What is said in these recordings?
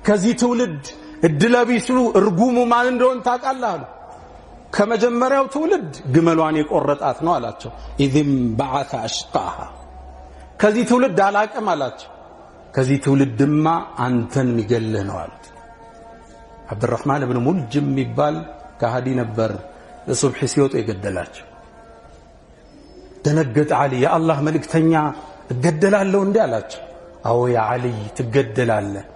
ከዚህ ትውልድ እድለቢሱ እርጉሙ ማን እንደሆን ታውቃለህ አሉ። ከመጀመሪያው ትውልድ ግመሏን የቆረጣት ነው አላቸው። إذ انبعث أشقاها። ከዚህ ትውልድ አላቅም አላቸው። ከዚህ ትውልድማ አንተን የሚገልህ ነው አሉት። አብድራህማን ብን ሙልጅም የሚባል ከሃዲ ነበር ለሱብሒ ሲወጡ የገደላቸው። ደነገጠ ዓሊ። የአላህ መልእክተኛ እገደላለሁ እንዴ አላቸው። አዎ ያ ዓሊይ ትገደላለህ።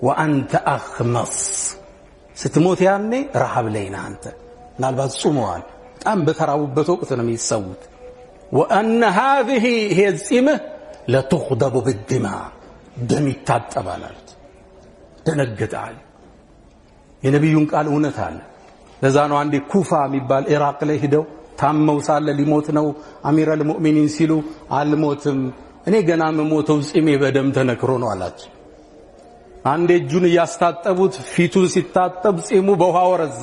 ወአንተ አኽመስ፣ ስትሞት ያኔ ረሃብ ላይ ነህ አንተ። ምናልባት ጾመዋል፣ በጣም በተራቡበት ወቅት ነው የሚሰዉት። ወአነ ሃዚህ ይሄ ጺምህ ለቱኽደቡ ብድማ፣ ደም ይታጠባል አሉት። ደነገጠ ዓሊ። የነቢዩን ቃል እውነት አለ። ለዛ ነው አንዴ ኩፋ የሚባል ኢራቅ ላይ ሂደው ታመው ሳለ ሊሞት ነው አሚረል ሙእሚኒን ሲሉ አልሞትም፣ እኔ ገና የምሞተው ጺሜ በደም ተነክሮ ነው አላቸው። አንዴ እጁን እያስታጠቡት ፊቱን ሲታጠብ ጺሙ በውሃ ወረዛ፣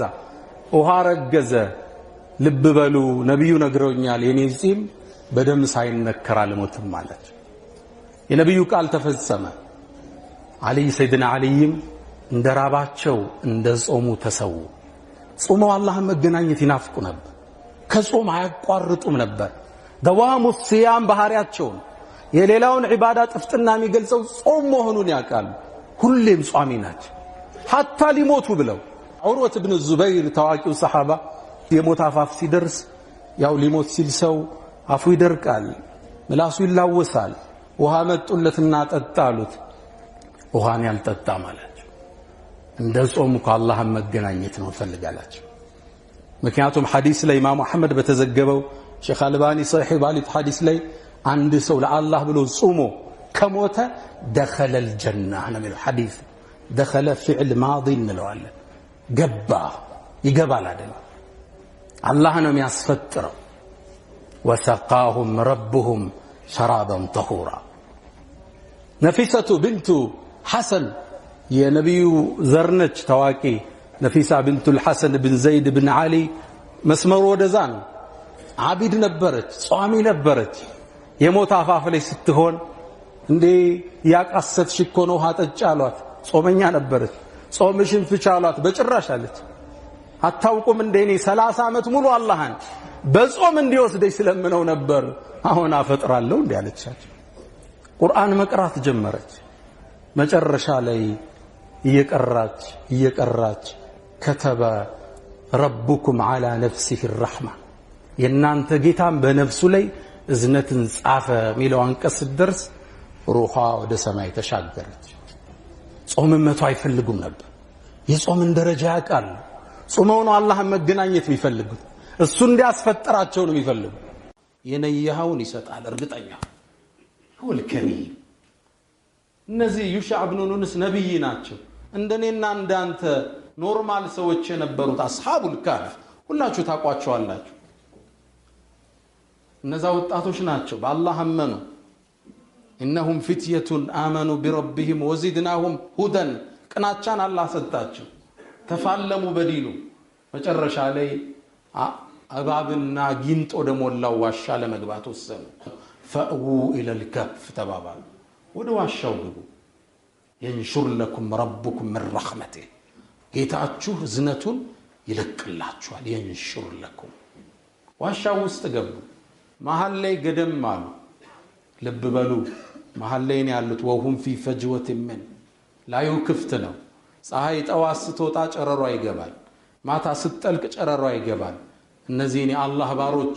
ውሃ ረገዘ። ልብ በሉ ነቢዩ ነግረውኛል፣ የኔ ጺም በደም ሳይነከር አልሞትም አላቸው። የነቢዩ ቃል ተፈጸመ። ዓሊይ ሰይድና ዓሊይም እንደ ራባቸው እንደ ጾሙ ተሰዉ። ጾመው አላህን መገናኘት ይናፍቁ ነበር። ከጾም አያቋርጡም ነበር። ደዋሙ ሲያም ባህሪያቸውን የሌላውን ዒባዳ ጥፍጥና የሚገልጸው ጾም መሆኑን ያውቃሉ። ሁሌም ጿሚ ናቸው፣ ሐታ ሊሞቱ ብለው። ዑርወት ብን ዙበይር ታዋቂው ሰሓባ የሞት አፋፍ ሲደርስ ያው ሊሞት ሲል ሰው አፉ ይደርቃል፣ ምላሱ ይላወሳል። ውሃ መጡለትና ጠጣ አሉት። ውሃን ያልጠጣም አላቸው። እንደ ጾም እኮ አላህን መገናኘት ነው እፈልጋላቸው። ምክንያቱም ሐዲስ ላይ ኢማሙ አሕመድ በተዘገበው ሼኽ አልባኒ ሰሒህ ባሉት ሐዲስ ላይ አንድ ሰው ለአላህ ብሎ ጾሞ ከሞተ دخل الجنة ነው የሚለው ሐዲስ። دخل فعل ماضي እንለዋለን። ገባ ይገባል አይደለም፣ አላህ ነው የሚያስፈጥረው። وسقاهم ربهم شرابا طهورا። ነፊሰቱ ብንቱ ሐሰን የነቢዩ ዘርነች ታዋቂ ነፊሳ ብንቱል ሐሰን ብን ዘይድ ብን ዓሊ መስመሩ ወደዛ ነው። ዓቢድ ነበረች፣ ጿሚ ነበረች። የሞት አፋፍ ላይ ስትሆን እንዴ ያቃሰትሽ እኮ ነው ውሃ ጠጪ አሏት። ጾመኛ ነበረች። ጾምሽን ፍቺ አሏት። በጭራሽ አለች። አታውቁም እንደ እኔ 30 ዓመት ሙሉ አላህን በጾም እንዲወስደኝ ስለምነው ነበር፣ አሁን አፈጥራለሁ እንዲህ አለቻቸው። ቁርአን መቅራት ጀመረች። መጨረሻ ላይ እየቀራች እየቀራች ከተበ ረቡኩም ዓላ ነፍሲህ ረሕማ፣ የእናንተ ጌታም በነፍሱ ላይ እዝነትን ጻፈ የሚለው አንቀጽ ስትደርስ ሩኋ ወደ ሰማይ ተሻገረች። ጾምን መቶ አይፈልጉም ነበር። የጾምን ደረጃ ያውቃሉ። ጾመው ነው አላህን መገናኘት የሚፈልጉት። እሱ እንዲያስፈጥራቸው ነው የሚፈልጉት። የነየኸውን ይሰጣል፣ እርግጠኛ هو الكريم። እነዚህ ዩሻዕ ብኑ ኑንስ ነቢይ ናቸው። እንደኔና እንዳንተ normal ሰዎች የነበሩት أصحاب الكهف ሁላችሁ ታውቋቸዋላችሁ። እነዛ ወጣቶች ናቸው፣ በአላህ አመኑ። إنهم فتية آمنوا بربهم وزدناهم هدى። ቅናቻን አላህ ሰጣቸው። ተፋለሙ በዲኑ። መጨረሻ ላይ እባብና ጊንጥ ወደ ሞላው ዋሻ ለመግባት ወሰኑ። فأووا إلى الكهف ተባባሉ። ወደ ዋሻው ግቡ። ينشر لكم ربكم من رحمته፣ ጌታችሁ እዝነቱን ይለቅላችኋል። ينشر لكم። ዋሻው ውስጥ ገቡ። መሀል ላይ ገደም አሉ። ልብ በሉ መሀል ላይ ነው ያሉት። وهم في فجوة منه፣ ላዩ ክፍት ነው። ፀሐይ ጠዋት ስትወጣ ጨረሯ ይገባል። ማታ ስትጠልቅ ጨረሯ ይገባል። እነዚህን የአላህ ባሮች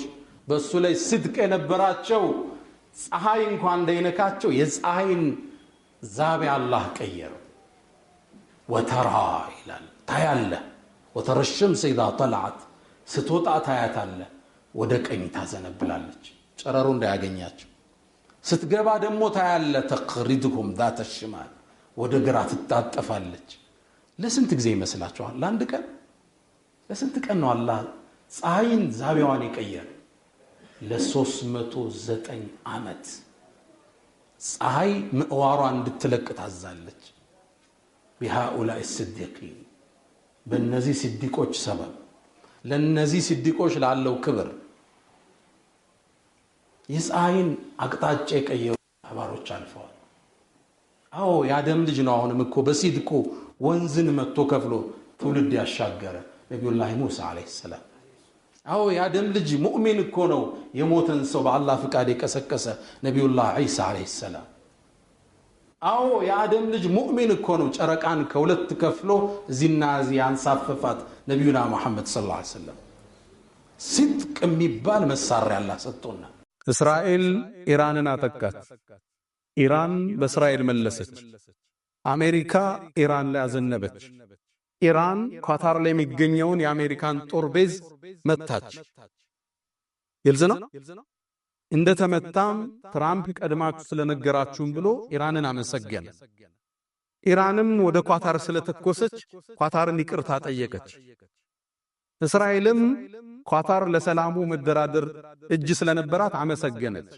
በእሱ ላይ ስድቅ የነበራቸው ፀሐይ እንኳን እንዳይነካቸው የፀሐይን ዛቢያ አላህ ቀየረው። وترى ይላል ታያለህ። وترى الشمس إذا طلعت፣ ስትወጣ ታያታለህ። ወደ ቀኝ ታዘነብላለች ጨረሩ እንዳያገኛቸው። ስትገባ ደግሞ ታያለህ። تقرضهم ذات الشمال፣ ወደ ግራ ትጣጠፋለች። ለስንት ጊዜ ይመስላችኋል? ለአንድ ቀን? ለስንት ቀን ነው አላህ ፀሐይን ዛቢያዋን የቀየረ? ለ309 ዓመት ፀሐይ ምዕዋሯ እንድትለቅ ታዛለች። بهؤلاء الصديقين፣ በእነዚህ ሲዲቆች ሰበብ ለእነዚህ ሲዲቆች ላለው ክብር የፀሐይን አቅጣጫ የቀየሩ አባሮች አልፈዋል። አዎ የአደም ልጅ ነው። አሁንም እኮ በሲድቁ ወንዝን መጥቶ ከፍሎ ትውልድ ያሻገረ ነቢዩላህ ሙሳ ዓለይሂ ሰላም። አዎ፣ የአደም ልጅ ሙእሚን እኮ ነው። የሞተን ሰው በአላህ ፍቃድ የቀሰቀሰ ነቢዩላህ ዒሳ ዓለይሂ ሰላም። አዎ፣ የአደም ልጅ ሙእሚን እኮ ነው። ጨረቃን ከሁለት ከፍሎ እዚህና እዚህ ያንሳፈፋት ነቢዩና ሙሐመድ ሰለላሁ ዐለይሂ ወሰለም። ሲድቅ የሚባል መሳሪያ አላህ ሰጥቶና እስራኤል ኢራንን አጠቃች። ኢራን በእስራኤል መለሰች። አሜሪካ ኢራን ላይ አዘነበች። ኢራን ኳታር ላይ የሚገኘውን የአሜሪካን ጦር base መታች። ግልጽ ነው። እንደተመታም ትራምፕ ቀድማችሁ ስለነገራችሁም ብሎ ኢራንን አመሰገነ። ኢራንም ወደ ኳታር ስለተኮሰች ኳታርን ይቅርታ ጠየቀች። እስራኤልም ኳታር ለሰላሙ መደራደር እጅ ስለነበራት አመሰገነች።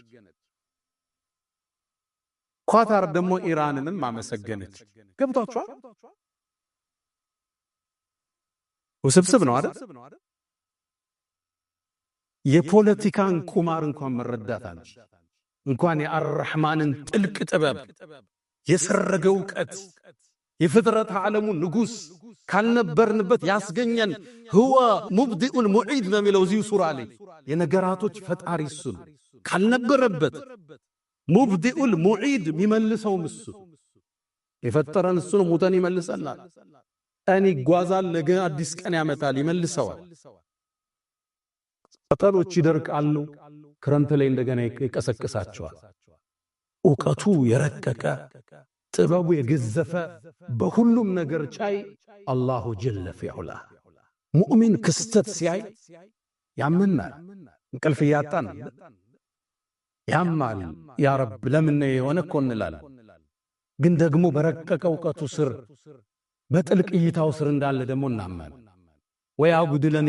ኳታር ደግሞ ኢራንንም አመሰገነች። ገብቷችኋል? ውስብስብ ነው አይደል? የፖለቲካን ቁማር እንኳን መረዳት አለ፣ እንኳን የአርራህማንን ጥልቅ ጥበብ፣ የሰረገ እውቀት፣ የፍጥረት ዓለሙ ንጉሥ፣ ካልነበርንበት ያስገኘን፣ هو المبدئ المعيد ነው የሚለው እዚሁ ሱራ ላይ። የነገራቶች ፈጣሪ እሱ ነው። ካልነበረበት المبدئ المعيد፣ የሚመልሰውም እሱ፣ የፈጠረን እሱ ነው። ሙተን ይመልሰናል። ቀን ይጓዛል፣ ነገ አዲስ ቀን ያመጣል፣ ይመልሰዋል። ቅጠሎች ይደርቃሉ፣ ክረምት ላይ እንደገና ይቀሰቅሳቸዋል። እውቀቱ የረቀቀ፣ ጥበቡ የገዘፈ፣ በሁሉም ነገር ቻይ الله جل في علاه። ሙእሚን ክስተት ሲያይ ያመናል። እንቅልፍ እያጣን ያማል። يا رب ለምን የሆነ እኮ እንላለን። ግን ደግሞ በረቀቀ እውቀቱ ስር፣ በጥልቅ እይታው ስር እንዳለ ደግሞ እናመን። ወይ አጉድለን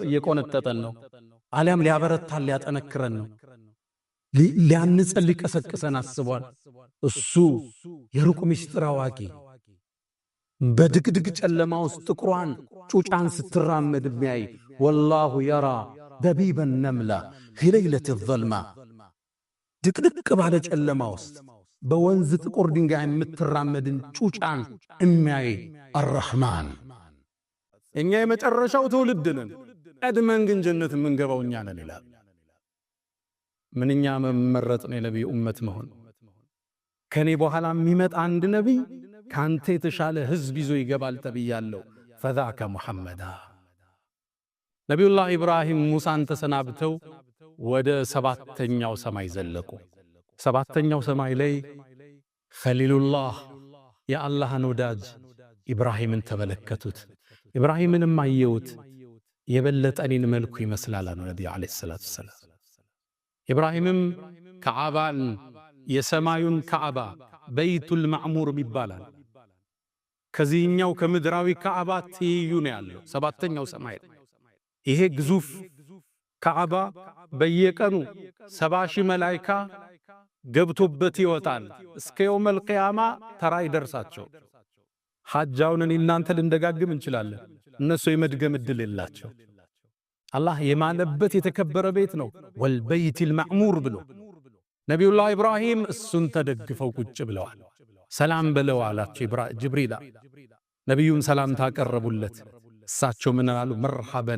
እየቆነጠጠን ነው፣ አሊያም ሊያበረታን ሊያጠነክረን ነው፣ ሊያንጸን ሊቀሰቅሰን አስቧል። እሱ የሩቅ ምስጢር አዋቂ፣ በድቅድቅ ጨለማ ውስጥ ጥቁሯን ጩጫን ስትራመድ የሚያይ፣ والله يرى دبيب النملة في ليلة الظلماء፣ ድቅድቅ ባለ ጨለማ ውስጥ በወንዝ ጥቁር ድንጋይ የምትራመድን ጩጫን የሚያይ አራህማን። እኛ የመጨረሻው ትውልድ ነን፣ ቀድመን ግን ጀነት የምንገባው እኛ ነን ይላል። ምንኛ መመረጥ ነው የነቢይ ኡመት መሆን። ከኔ በኋላ የሚመጣ አንድ ነቢይ ካንተ የተሻለ ህዝብ ይዞ ይገባል ተብያለሁ። فذاك محمدا። ነቢዩላህ ኢብራሂም ሙሳን ተሰናብተው ወደ ሰባተኛው ሰማይ ዘለቁ። ሰባተኛው ሰማይ ላይ ኸሊሉላህ፣ የአላህን ወዳጅ ኢብራሂምን ተመለከቱት። ኢብራሂምንም አየሁት፣ የበለጠ እኔን መልኩ ይመስላል አሉ ነቢዩ ዓለይሂ ሰላቱ ወሰላም። ኢብራሂምም ከዓባን፣ የሰማዩን ከዓባ በይቱል ማዕሙር ይባላል። ከዚህኛው ከምድራዊ ከዓባ ትይዩ ነው ያለው ሰባተኛው ሰማይ። ይሄ ግዙፍ ከዓባ በየቀኑ 70,000 መላይካ ገብቶበት ይወጣል። እስከ የውመል ቂያማ ተራ ይደርሳቸው። ሐጃውን እኔ እናንተ ልንደጋግም እንችላለን። እነሱ የመድገም እድል የላቸው። አላህ የማለበት የተከበረ ቤት ነው። والبيت المعمور ብሎ ነቢዩላህ ኢብራሂም እሱን ተደግፈው ቁጭ ብለዋል። ሰላም በለው አላቸው ጅብሪላ። ነቢዩም ሰላምታ አቀረቡለት። እሳቸው ምን አሉ? مرحبا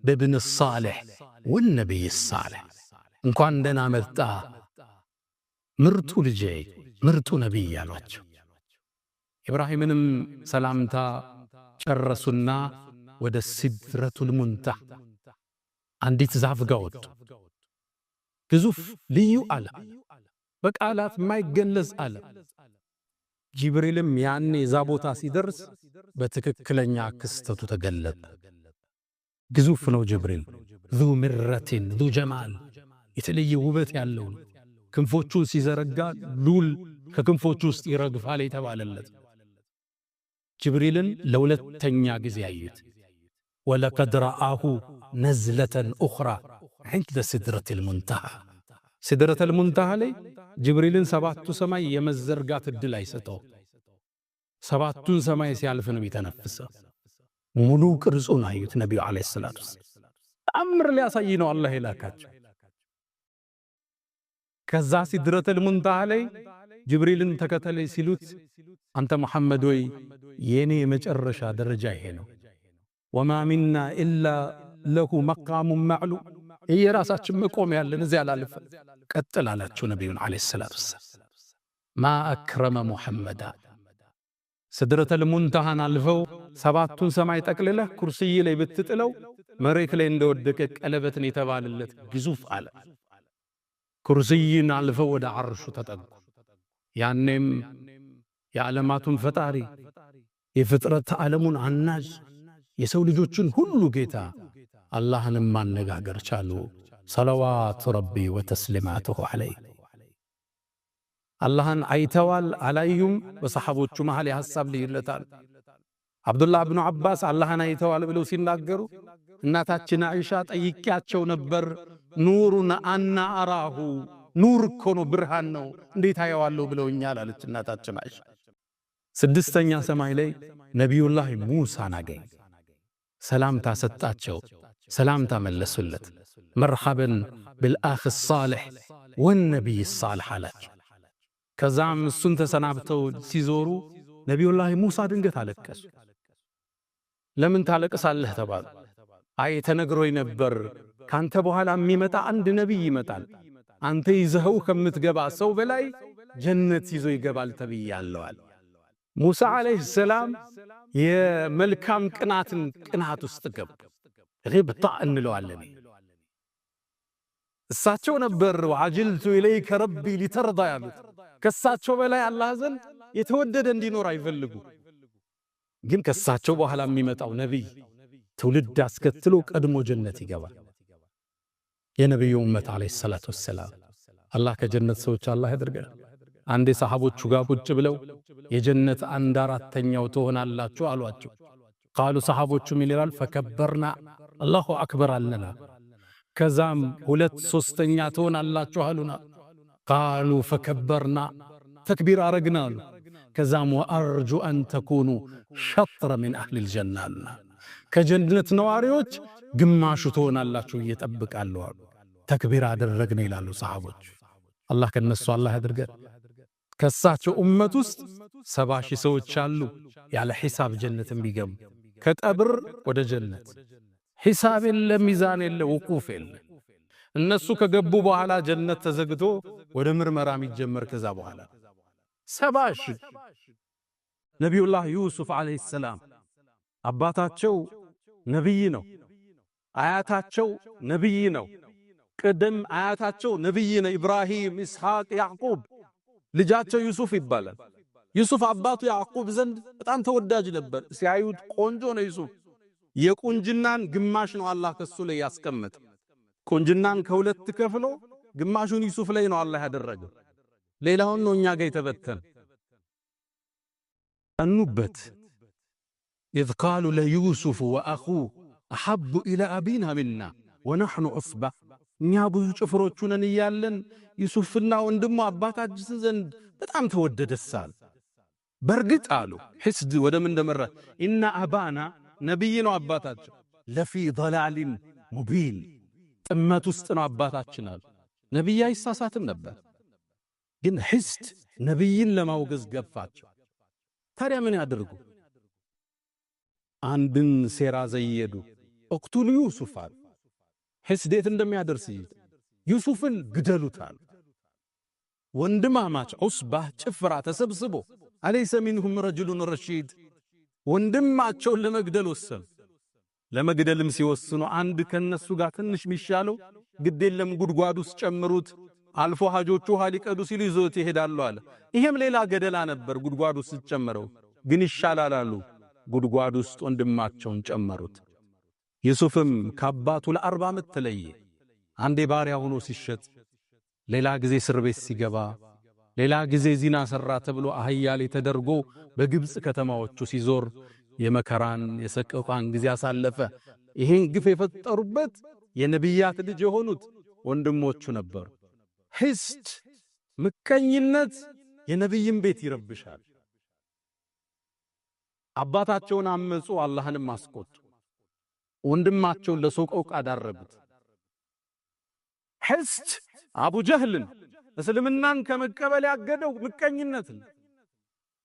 بابن الصالح والنبي الصالح፣ እንኳን ደህና መጣ ምርጡ ልጄ፣ ምርጡ ነቢይ አሏቸው። ኢብራሂምንም ሰላምታ ጨረሱና ወደ ሲድረቱል ሙንተሃ አንዲት ዛፍ ጋር ወጡ። ግዙፍ ልዩ ዓለም፣ በቃላት የማይገለጽ ዓለም። ጅብሪልም ያኔ እዛ ቦታ ሲደርስ በትክክለኛ ክስተቱ ተገለጠ። ግዙፍ ነው ጅብሪል። ذو مرة ذو جمال፣ የተለየ ውበት ያለው ነው። ክንፎቹን ሲዘረጋ ሉል ከክንፎቹ ውስጥ ይረግፋል የተባለለት ጅብሪልን ለሁለተኛ ጊዜ አዩት። ولقد رآه نزلة أخرى عند سدرة المنتهى። ሲድረተል ሙንተሃ ላይ ጅብሪልን ሰባቱ ሰማይ የመዘርጋት ዕድል አይሰጠው። ሰባቱን ሰማይ ሲያልፍ ነው የተነፍሰው። ሙሉ ቅርጹን አዩት ነቢዩ ዓለይሂ ሰላቱ ወሰላም። ተአምር ሊያሳይ ነው አላህ የላካቸው። ከዛ ሲድረተል ሙንተሃ ላይ ጅብሪልን ተከተለኝ ሲሉት አንተ ሙሐመድ ወይ የኔ የመጨረሻ ደረጃ ይሄ ነው። وما منا إلا له مقام معلوم፣ የራሳችን መቆም ያለን እዚያ አላልፈ ቀጥል አላቸው ነቢዩን عليه الصلاة والسلام። ما أكرم محمدا ስድረተል ሙንተሃን አልፈው ሰባቱን ሰማይ ጠቅልለህ ኩርስይ ላይ ብትጥለው መሬት ላይ እንደወደቀ ቀለበትን የተባለለት ግዙፍ አለ። ኩርስይን አልፈው ወደ ዓርሹ ተጠጉ። ያኔም የዓለማቱን ፈጣሪ የፍጥረት ዓለሙን አናዥ የሰው ልጆችን ሁሉ ጌታ አላህንም ማነጋገር ቻሉ። صلوات ربي وتسليماته عليه። አላህን አይተዋል አላዩም? በሰሓቦቹ መሃል የሐሳብ ልዩነት አለ። አብዱላህ ብኑ ዓባስ አላህን አይተዋል ብለው ሲናገሩ እናታችን አይሻ ጠይቄያቸው ነበር። نور أنى أراه፣ ኑር እኮ ነው ብርሃን ነው እንዴት አየዋለሁ ብለውኛል አለች እናታችን አይሻ። ስድስተኛ ሰማይ ላይ ነቢዩላህ ሙሳን አገኝ። ሰላምታ ሰጣቸው፣ ሰላምታ መለሱለት። مرحبا بالأخ الصالح والنبي الصالح አላቸው። ከዛም እሱን ተሰናብተው ሲዞሩ ነቢዩላህ ሙሳ ድንገት አለቀሱ። ለምን ታለቅሳለህ ተባሉ። አይ ተነግሮኝ ነበር ካንተ በኋላ የሚመጣ አንድ ነቢይ ይመጣል፣ አንተ ይዘኸው ከምትገባ ሰው በላይ ጀነት ይዞ ይገባል ተብያለሁ አለ። ሙሳ عليه السلام የመልካም ቅናትን ቅናት ውስጥ ገቡ። غبطة እንለዋለን። እሳቸው ነበር وعجلت إليك ربي لترضى ያሉት። ከእሳቸው በላይ አላህ ዘንድ የተወደደ እንዲኖር አይፈልጉ። ግን ከእሳቸው በኋላ የሚመጣው ነቢይ ትውልድ አስከትሎ ቀድሞ ጀነት ይገባል። የነቢዩ ኡመት عليه الصلاة والسلام አላህ ከጀነት ሰዎች አላህ ያድርገን። አንዴ ሰሃቦቹ ጋር ቁጭ ብለው የጀነት አንድ አራተኛው ትሆናላችሁ አሏቸው። قالوا ሰሃቦቹ ምን ይላል? فكبرنا الله أكبر አለና። ከዛም ሁለት ሶስተኛ ትሆናላችሁ አሉና። قالوا فكبرنا ተክቢር አረግና አሉ። ከዛም وأرجو أن تكونوا شطر من أهل الجنة አሉና። ከጀነት ነዋሪዎች ግማሹ ትሆናላችሁ እየጠብቃለሁ አሉ። ተክቢር አደረግን ይላሉ ሰሃቦች። አላህ ከነሱ አላህ ያድርገን። ከሳቸው ኡመት ውስጥ 70,000 ሰዎች አሉ ያለ ሒሳብ ጀነት የሚገቡ ከቀብር ወደ ጀነት ሒሳብ የለ፣ ሚዛን የለ፣ ውቁፍ የለ። እነሱ ከገቡ በኋላ ጀነት ተዘግቶ ወደ ምርመራ የሚጀመር ከዛ በኋላ 70,000። ነቢዩላህ ዩሱፍ عليه السلام አባታቸው ነቢይ ነው። አያታቸው ነቢይ ነው። ቅድም አያታቸው ነቢይ ነው። ኢብራሂም፣ ኢስሐቅ፣ ያዕቁብ። ልጃቸው ዩሱፍ ይባላል። ዩሱፍ አባቱ ያዕቁብ ዘንድ በጣም ተወዳጅ ነበር። ሲያዩት ቆንጆ ነው ዩሱፍ። የቁንጅናን ግማሽ ነው አላህ ከሱ ላይ ያስቀመጠ። ቁንጅናን ከሁለት ከፍሎ ግማሹን ዩሱፍ ላይ ነው አላህ ያደረገው። ሌላውን ነው እኛ ጋር የተበተነ። ቀኑበት። إذ قالوا ليوسف وأخوه أحب إلى أبينا منا ونحن عصبة፣ እኛ ብዙ ጭፍሮቹ ነን እያለን ዩሱፍና ወንድሙ አባታችን ዘንድ በጣም ተወደደሳል። በእርግጥ አሉ حسد ወደ ምን እንደመራ إن أبانا ነቢይ ነው አባታቸው لفي ضلال مبين ጥመት ውስጥ ነው አባታችን አሉ። ነቢይ አይሳሳትም ነበር፣ ግን حسد ነቢይን ለማውገዝ ገፋቸው። ታዲያ ምን ያደርጉ? አንድን ሴራ ዘየዱ። اقتلوا يوسف አሉ። حسد የት እንደሚያደርስ ዩሱፍን ግደሉታል። ወንድማማች عصبة ጭፍራ ተሰብስቦ أليس منهم رجل رشيد ወንድማቸውን ለመግደል ወሰኑ። ለመግደልም ሲወስኑ አንድ ከነሱ ጋር ትንሽ ሚሻለው ግድ የለም ጉድጓድ ውስጥ ጨምሩት፣ አልፎ ሀጆቹ ውሃ ሊቀዱ ሲሉ ይዞት ይሄዳሉ አለ። ይሄም ሌላ ገደላ ነበር፣ ጉድጓድ ውስጥ ጨመረው፣ ግን ይሻላል አሉ። ጉድጓድ ውስጥ ወንድማቸውን ጨመሩት። ዩሱፍም ከአባቱ ለ40 ዓመት ተለየ። አንዴ ባሪያ ሆኖ ሲሸጥ፣ ሌላ ጊዜ እስር ቤት ሲገባ፣ ሌላ ጊዜ ዚና ሰራ ተብሎ አህያ ላይ ተደርጎ በግብፅ ከተማዎቹ ሲዞር የመከራን የሰቆቃን ጊዜ አሳለፈ። ይሄን ግፍ የፈጠሩበት የነቢያት ልጅ የሆኑት ወንድሞቹ ነበሩ። حسد ምቀኝነት የነቢይን ቤት ይረብሻል። አባታቸውን አመፁ፣ አላህንም አስቆጡ። ወንድማቸውን ለሰቆቃ ዳረጉት። حسد አቡ ጀህልን እስልምናን ከመቀበል ያገደው ምቀኝነት ነው።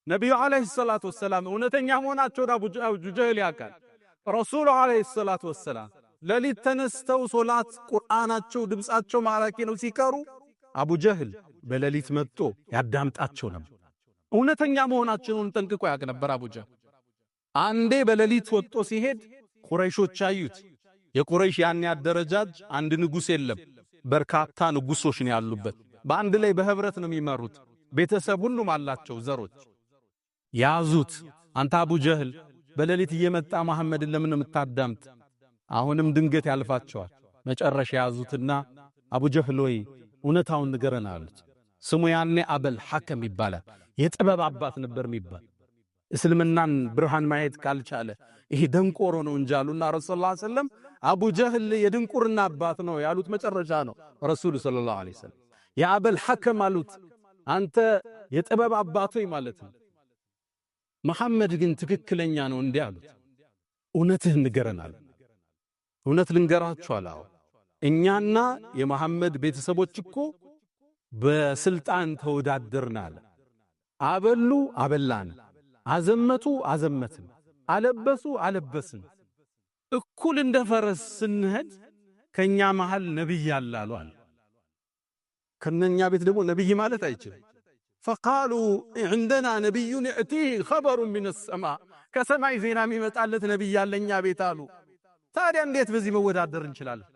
ነቢዩ عليه الصلاة والسلام እውነተኛ መሆናቸውን አቡ ጀህል ያውቃል። ረሱሉ عليه الصلاة والسلام ሌሊት ተነስተው ሶላት ቁርአናቸው ድምፃቸው ማራኪ ነው ሲቀሩ አቡ ጀህል በሌሊት መጥቶ ያዳምጣቸው ነበር። እውነተኛ መሆናቸውን ጠንቅቆ ያውቅ ነበር አቡ ጀህል። አንዴ በሌሊት ወጥቶ ሲሄድ ቁረይሾች አዩት። የቁረይሽ ያን አደረጃጅ አንድ ንጉስ የለም፣ በርካታ ንጉሶች ነው ያሉበት። በአንድ ላይ በህብረት ነው የሚመሩት። ቤተሰብ ሁሉም አላቸው ዘሮች። ያዙት። አንተ አቡ ጀህል በሌሊት እየመጣ መሐመድን ለምን የምታዳምጥ? አሁንም ድንገት ያልፋቸዋል። መጨረሻ ያዙትና አቡ ጀህል ወይ እውነታውን ንገረን አሉት። ስሙ ያኔ አበል ሐከም ይባላል። የጥበብ አባት ነበር የሚባል። እስልምናን ብርሃን ማየት ካልቻለ ይሄ ደንቆሮ ነው እንጂ አሉና ረሱል صلى الله عليه وسلم አቡ ጀህል የድንቁርና አባት ነው ያሉት መጨረሻ ነው። ረሱሉ صلى الله عليه وسلم የአበል ሐከም አሉት። አንተ የጥበብ አባቶይ ማለት ነው። መሐመድ ግን ትክክለኛ ነው እንዲህ አሉት። እውነትህን ንገረን አሉ። እውነት ልንገራችሁ አለ። እኛና የመሐመድ ቤተሰቦች እኮ በስልጣን ተወዳደርን አለ። አበሉ አበላን፣ አዘመቱ አዘመትን፣ አለበሱ አለበስን። እኩል እንደ ፈረስ ስንሄድ ከኛ መሃል ነብይ አለ አሉ አለ። ከነኛ ቤት ደግሞ ነብይ ማለት አይችልም። فقالوا عندنا نبي يأتيه خبر من السماء፣ ከሰማይ ዜና የሚመጣለት ነብይ አለ እኛ ቤት አሉ። ታዲያ እንዴት በዚህ መወዳደር እንችላለን?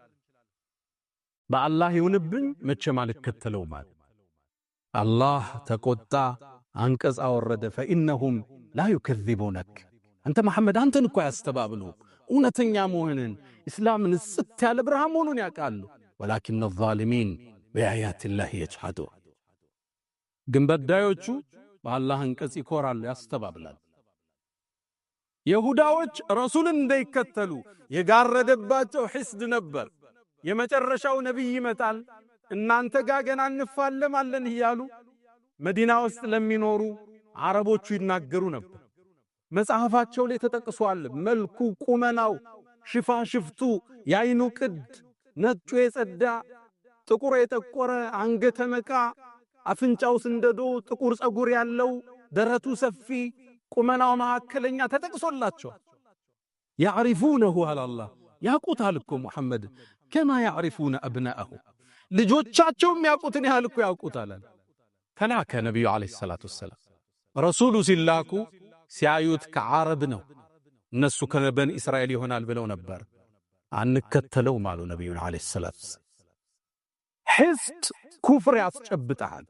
በአላህ ይሁንብኝ መቼም አልከተለውም አለ። አላህ ተቆጣ፣ አንቀጽ አወረደ። فإنهم لا يكذبونك፣ አንተ መሐመድ አንተን እኮ አያስተባብሉ፣ እውነተኛ መሆንን እስላም ንጽት ያለ ብርሃን መሆኑን ያውቃሉ። ولكن الظالمين بآيات الله يجحدون፣ ግን በዳዮቹ በአላህ አንቀጽ ይኮራሉ፣ ያስተባብላሉ። የሁዳዎች ረሱልን እንዳይከተሉ የጋረደባቸው حسد ነበር። የመጨረሻው ነቢይ ይመጣል፣ እናንተ ጋር ገና እንፋለማለን እያሉ መዲና ውስጥ ለሚኖሩ አረቦቹ ይናገሩ ነበር። መጽሐፋቸው ላይ ተጠቅሷል። መልኩ፣ ቁመናው፣ ሽፋሽፍቱ፣ የአይኑ ቅድ፣ ነጩ የጸዳ ጥቁር የጠቆረ፣ አንገተ መቃ፣ አፍንጫው ስንደዶ፣ ጥቁር ፀጉር ያለው፣ ደረቱ ሰፊ፣ ቁመናው መካከለኛ ተጠቅሶላቸዋል። يعرفونه አለ አላህ፣ ያውቁታል እኮ ሙሐመድ كما يعرفون أبناءهم፣ ልጆቻቸውም ያውቁትን ያህል እኮ ያውቁታል። ተላከ ነቢዩ عليه الصلاة والسلام። ረሱሉ ሲላኩ ሲያዩት ከዓረብ ነው፣ እነሱ ከበኒ እስራኤል ይሆናል ብለው ነበር። አንከተለውም አሉ ነቢዩን عليه الصلاة والسلام። حسد ኩፍር ያስጨብጠሃል።